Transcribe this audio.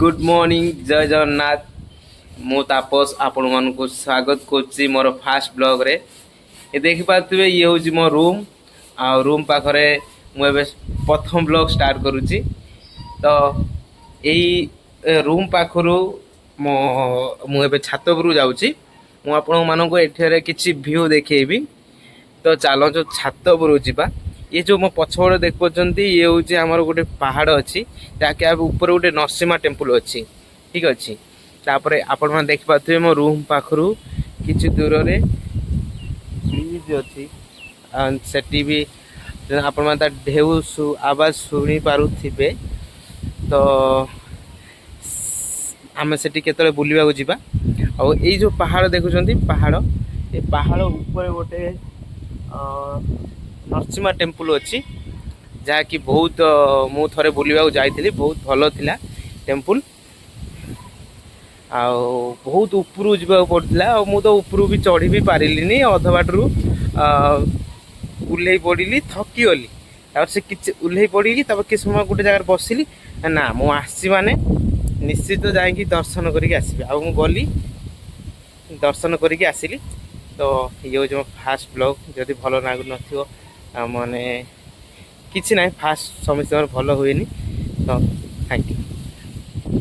Good morning, ଜୟ ଜଗନ୍ନାଥ। ମୁଁ ତାପସ ଆପଣମାନଙ୍କୁ ସ୍ୱାଗତ କରୁଛି ମୋର ଫାଷ୍ଟ ବ୍ଲଗ୍ରେ। ଏ ଦେଖିପାରୁଥିବେ, ଇଏ ହେଉଛି ମୋ ରୁମ୍ ଆଉ ରୁମ୍ ପାଖରେ ମୁଁ ଏବେ ପ୍ରଥମ ବ୍ଲଗ୍ ଷ୍ଟାର୍ଟ କରୁଛି। ତ ଏଇ ରୁମ୍ ପାଖରୁ ମୁଁ ଏବେ ଛାତ ଉପରକୁ ଯାଉଛି। ମୁଁ ଆପଣମାନଙ୍କୁ ଏଠାରେ କିଛି ଭ୍ୟୁ ଦେଖେଇବି। ତ ଚାଲନ୍ତୁ, ଛାତ ଉପରକୁ ଯିବା। ଇଏ ଯେଉଁ ମୋ ପଛପଟେ ଦେଖୁଛନ୍ତି, ଇଏ ହେଉଛି ଆମର ଗୋଟେ ପାହାଡ଼ ଅଛି, ଯାହାକି ଆ ଉପରେ ଗୋଟେ ନରସିଂହା ଟେମ୍ପଲ୍ ଅଛି। ଠିକ୍ ଅଛି। ତାପରେ ଆପଣମାନେ ଦେଖିପାରୁଥିବେ, ମୋ ରୁମ୍ ପାଖରୁ କିଛି ଦୂରରେ ବ୍ରିଜ୍ ଅଛି। ଆଉ ସେଠି ବି ଆପଣମାନେ ତା ଢେଉ ଆବାଜ ଶୁଣି ପାରୁଥିବେ। ତ ଆମେ ସେଠି କେତେବେଳେ ବୁଲିବାକୁ ଯିବା। ଆଉ ଏଇ ଯେଉଁ ପାହାଡ଼ ଦେଖୁଛନ୍ତି, ପାହାଡ଼, ଏ ପାହାଡ଼ ଉପରେ ଗୋଟେ ନରସିଂହା ଟେମ୍ପଲ୍ ଅଛି, ଯାହାକି ବହୁତ, ମୁଁ ଥରେ ବୁଲିବାକୁ ଯାଇଥିଲି, ବହୁତ ଭଲ ଥିଲା ଟେମ୍ପଲ୍। ଆଉ ବହୁତ ଉପରକୁ ଯିବାକୁ ପଡ଼ୁଥିଲା ଆଉ ମୁଁ ତ ଉପରକୁ ବି ଚଢ଼ି ବି ପାରିଲିନି। ଅଧ ବାଟରୁ ଓହ୍ଲେଇ ପଡ଼ିଲି, ଥକିଗଲି। ତାପରେ ସେ କିଛି ଓହ୍ଲେଇ ପଡ଼ିଲି, ତାପରେ କିଛି ସମୟ ଗୋଟେ ଜାଗାରେ ବସିଲି। ନା, ମୁଁ ଆସିଛି ମାନେ ନିଶ୍ଚିତ ଯାଇକି ଦର୍ଶନ କରିକି ଆସିବି। ଆଉ ମୁଁ ଗଲି, ଦର୍ଶନ କରିକି ଆସିଲି। ତ ଇଏ ହେଉଛି ମୋ ଫାଷ୍ଟ ବ୍ଲଗ୍। ଯଦି ଭଲ ଲାଗୁନଥିବ, ଆଉ ମାନେ କିଛି ନାହିଁ, ଫାଷ୍ଟ ସମସ୍ତଙ୍କର ଭଲ ହୁଏନି। ତ